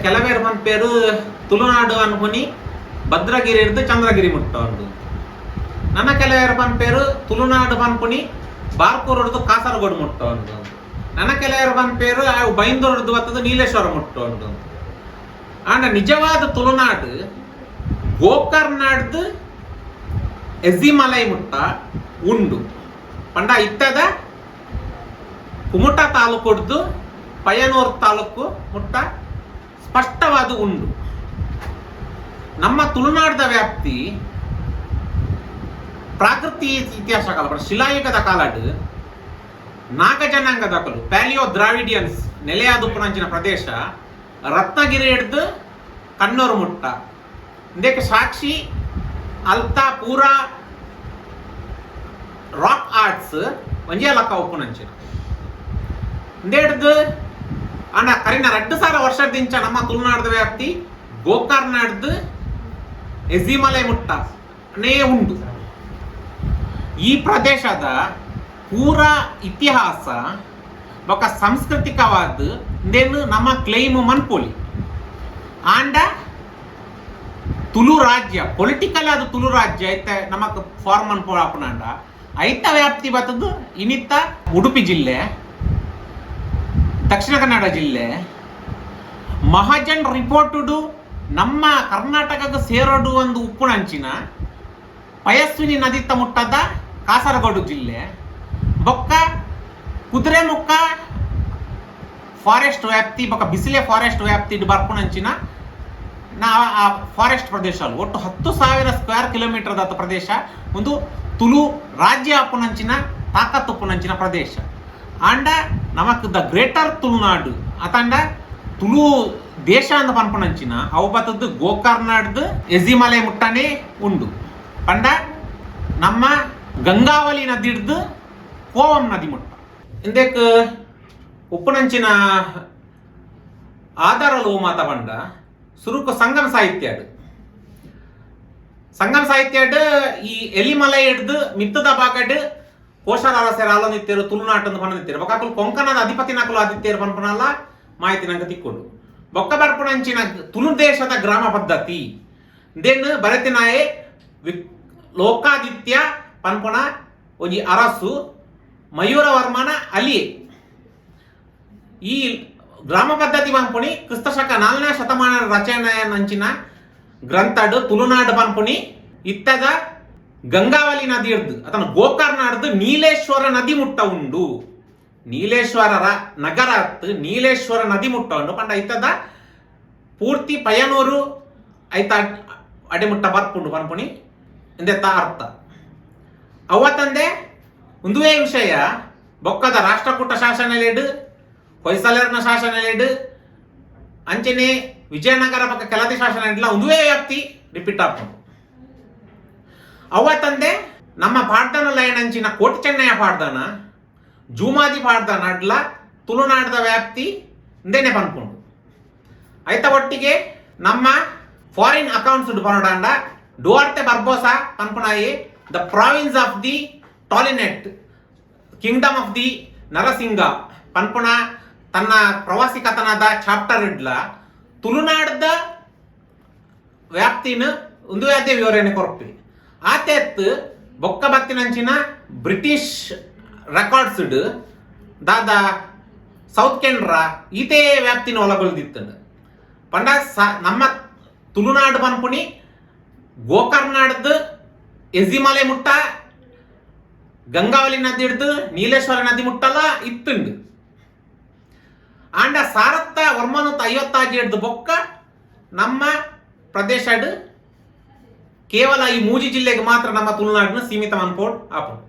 ಕೆಲವೇರು ಪನ್ಪೇರು ತುಳುನಾಡು ಅನ್ಪುನಿ ಭದ್ರಗಿರಿ ಚಂದ್ರಗಿರಿ ಮುಟ್ಟ ಉಂಡು. ನನ್ನ ಕೆಲವೇರು ಪನ್ಪೇರು ತುಳುನಾಡು ಪನ್ಪುನಿ ಬಾರ್ಕೂರುಡ್ದು ಕಾಸರಗೋಡು ಮುಟ್ಟ ಉಂಡು. ನನ್ನ ಕೆಲವೇರು ಪನ್ಪೇರು ಬೈಂದೂರುಡ್ದು ಬತ್ತದು ನೀಲೇಶ್ವರ ಮುಟ್ಟ ಉಂಡು. ಆಂಡ ನಿಜವಾದ ತುಳುನಾಡು ಗೋಕರ್ನಾಡ್ದು ಎಜಿಮಲೈ ಮುಟ್ಟ ಉಂಡು. ಪಂಡ ಇತ್ತದ ಕುಮಟಾ ತಾಲೂಕುಡ್ದು ಪಯ್ಯನೂರು ತಾಲೂಕು ಮುಟ್ಟ ಸ್ಪಷ್ಟವಾದ ಉಂಡು. ನಮ್ಮ ತುಳುನಾಡದ ವ್ಯಾಪ್ತಿ ಪ್ರಾಕೃತಿ ಇತಿಹಾಸ ಕಾಲ, ಶಿಲಾಯುಗದ ಕಾಲಡ್ ನಾಗಜನಾಂಗದಕಲು, ಪ್ಯಾಲಿಯೋ ದ್ರಾವಿಡಿಯನ್ಸ್ ನೆಲೆಯಾದ ಉಪ್ಪುನಂಚಿನ ಪ್ರದೇಶ ರತ್ನಗಿರಿ ಹಿಡ್ದು ಕಣ್ಣೂರು ಮುಟ್ಟ. ಇಂದಕ್ಕೆ ಸಾಕ್ಷಿ ಅಲ್ತ ಪೂರಾ ರಾಕ್ ಆರ್ಟ್ಸ್ ಒಂಜೇ ಲಕ್ಕ ಉಪ್ಪುನಂಚಿನ ಇಂದೆಡ್ದು. ಅಣ್ಣ, ಕರಿನ 2000 ವರ್ಷದಿಂಚ ನಮ್ಮ ತುಳುನಾಡದ ವ್ಯಾಪ್ತಿ ಗೋಕರ್ನಾಡ್ದು ಎಜಿಮಲೆ ಮುಟ್ಟ ನೇ ಉಂಡು. ಈ ಪ್ರದೇಶದ ಪೂರಾ ಇತಿಹಾಸ ಬೊಕ ಸಾಂಸ್ಕೃತಿಕವಾದ ಇಂದೇನು ನಮ್ಮ ಕ್ಲೈಮ್ ಮನ್ಪೊಲಿ. ಆಂಡ ತುಳು ರಾಜ್ಯ, ಪೊಲಿಟಿಕಲ್ ಅದು ತುಳು ರಾಜ್ಯ ಐತೆ ನಮಕ್ ಫಾರ್ಮ್ ಮನ್ಪೋ ಆಪುನಾಂಡ ಐತ ವ್ಯಾಪ್ತಿ ಬತ್ತದು ಇನಿತ್ತ ಉಡುಪಿ ಜಿಲ್ಲೆ, ದಕ್ಷಿಣ ಕನ್ನಡ ಜಿಲ್ಲೆ. ಮಹಾಜನ್ ರಿಪೋರ್ಟುಡು ನಮ್ಮ ಕರ್ನಾಟಕದ ಸೇರೋಡು ಒಂದು ಉಪ್ಪುನಂಚಿನ ಪಯಸ್ವಿನಿ ನದಿತ್ತ ಮುಟ್ಟದ ಕಾಸರಗೋಡು ಜಿಲ್ಲೆ, ಬೊಕ್ಕ ಕುದುರೆಮುಖ ಫಾರೆಸ್ಟ್ ವ್ಯಾಪ್ತಿ, ಬೊಕ್ಕ ಬಿಸಿಲೆ ಫಾರೆಸ್ಟ್ ವ್ಯಾಪ್ತಿ ಬರ್ಪುನಂಚಿನ ನಾ ಆ ಫಾರೆಸ್ಟ್ ಪ್ರದೇಶ. ಒಟ್ಟು 10,000 ಸ್ಕ್ವೇರ್ ಕಿಲೋಮೀಟರ್ ದಾತ ಪ್ರದೇಶ ಒಂದು ತುಳು ರಾಜ್ಯ ಅಪ್ಪುನಂಚಿನ ತಾಕತ್ತುಪ್ಪುನಂಚಿನ ಪ್ರದೇಶ. ಆಂಡ ನಮಕ್ the greater Tulunadu ಅತಂಡ ತುಳು ದೇಶ ಅಂದ ಪನ್ಪುನಂಚಿನ ಅವು ಬತ್ತದ್ದು ಗೋಕರ್ನಾಡ್ದು ಎಜಿಮಲೆ ಮುಟ್ಟನೆ ಉಂಡು. ಪಂಡ ನಮ್ಮ ಗಂಗಾವಲಿ ನದಿ ಹಿಡ್ದು ಕೋವಂ ನದಿ ಮುಟ್ಟ. ಇಂದೆಕ್ ಉಪ್ಪುನಂಚಿನ ಆಧಾರಲು ಮಾತ ಪಂಡ, ಸುರುಕು ಸಂಗಮ ಸಾಹಿತ್ಯಡ್, ಸಂಗಮ ಸಾಹಿತ್ಯಡ್ ಈ ಎಲಿಮಲೈ ಹಿಡ್ದು ಮಿತ್ತದ ಭಾಗಡ್ ಕೋಶಲ ಅರಸರ ಆಲೊಂದಿತ್ತೇರು ತುಳುನಾಟಂದು ಪನದಿತ್ತೇರು. ಬೊಕ್ಕ ಅಕುಲು ಕೊಂಕಣದ ಅಧಿಪತಿ ನಕಲು ಆದಿತ್ಯರು ಪನ್ಪುನಲ್ಲ ಮಾಹಿತಿ ನಂಗೆ ತಿಕ್ಕೊಂಡು. ಬೊಕ್ಕ ಬರ್ಪುನಂಚಿನ ತುಳು ದೇಶದ ಗ್ರಾಮ ಪದ್ಧತಿ then ಬರೆತಿನಾಯೆ ಲೋಕಾದಿತ್ಯ ಪನ್ಪುನ ಒಂಜಿ ಅರಸು, ಮಯೂರವರ್ಮನ ಅಲಿಯೆ. ಈ ಗ್ರಾಮ ಪದ್ಧತಿ ಪನ್ಪುನಿ ಕ್ರಿಸ್ತಶಕ 4ನೇ ಶತಮಾನ ರಚನೆ ನಂಚಿನ ಗ್ರಂಥಡು ತುಳುನಾಡು ಪನ್ಪುನಿ ಇತ್ತದ ಗಂಗಾವಲಿ ನದಿ ಹಿಡ್ದು ಅದನ್ನು ಗೋಕರ್ನಾಡ್ದು ನೀಲೇಶ್ವರ ನದಿ ಮುಟ್ಟ ಉಂಡು. ನೀಲೇಶ್ವರರ ನಗರ ಅತ್ತು ನೀಲೇಶ್ವರ ನದಿ ಮುಟ್ಟ ಉಂಡು. ಪಂಡ ಇತ್ತದ ಪೂರ್ತಿ ಪಯನೂರು ಐತ ಅಡೆಮುಟ್ಟ ಬರ್ಪುಂಡು ಪನ್ಪುನಿ ಇಂದೆತ್ತ ಅರ್ಥ. ಅವತ್ತಂದೆ ಒಂದುವೇ ವಿಷಯ ಬೊಕ್ಕದ ರಾಷ್ಟ್ರಕೂಟ ಶಾಸನಲೆಡ್, ಹೊಯ್ಸಲರ್ನ ಶಾಸನಲೆಡ್, ಅಂಚನೆ ವಿಜಯನಗರ ಪಕ್ಕ ಕೆಲದಿ ಶಾಸನ ಇಡ್ಲ ಒಂದುವೇ ವ್ಯಾಪ್ತಿ ರಿಪೀಟ್ ಆಪುಂಡು. ಅವತ್ತಂದೆ ನಮ್ಮ ಪಾಡ್ದನ ಲೈನ್ ಅಂಚಿನ ಕೋಟಿ ಚೆನ್ನಯ್ಯ ಪಾಡ್ದನ, ಜೂಮಾದಿ ಪಾಡ್ದನ ಅಡ್ಲ ತುಳುನಾಡದ ವ್ಯಾಪ್ತಿ ಇಂದೇನೆ ಪನ್ಪುಂಡು. ಐತ ಒಟ್ಟಿಗೆ ನಮ್ಮ ಫಾರಿನ್ ಅಕೌಂಟ್ಸ್ ಪನೋಡಾಂಡ ಡುವಾರ್ತೆ ಬರ್ಬೋಸಾ ಪನ್ಪುನಾಯಿ the province of the Tolinat, kingdom of the Narasingha ಪನ್ಪುಣ ತನ್ನ ಪ್ರವಾಸಿ ಕಥನದ ಚಾಪ್ಟರ್ ಇಡ್ಲ ತುಳುನಾಡ್ದ ವ್ಯಾಪ್ತಿನ ಒಂದು ಅದೇ ವಿವರಣೆ ಕೊರ್ಪಿ. ಆತೆತ್ ಬೊಕ್ಕ ಬತ್ತಿನಂಚಿನ ಬ್ರಿಟಿಷ್ ರೆಕಾರ್ಡ್ಸ್ ದಾದ ಸೌತ್ ಕೆನರಾ ಈತೇ ವ್ಯಾಪ್ತಿನ ಒಳಗೊಳ್ದಿತ್ತಂಡ. ಪಂಡ ನಮ್ಮ ತುಳುನಾಡು ಪನ್ಪುನಿ ಗೋಕರ್ನಾಡ್ದು ಎಜಿಮಲೆ ಮುಟ್ಟ, ಗಂಗಾವಲಿ ನದಿ ಹಿಡ್ದು ನೀಲೇಶ್ವರ ನದಿ ಮುಟ್ಟಲ ಇತ್ತುಂಡು. ಆಂಡ 1956 ಹಿಡ್ದು ಬೊಕ್ಕ ನಮ್ಮ ಪ್ರದೇಶಡ್ ಕೇವಲ ಈ ಮೂಜಿ ಜಿಲ್ಲೆಗೆ ಮಾತ್ರ ನಮ್ಮ ತುಳುನಾಡಿನ ಸೀಮಿತ ಮನ್ಪೋಡ್ ಆಪುಂಡು.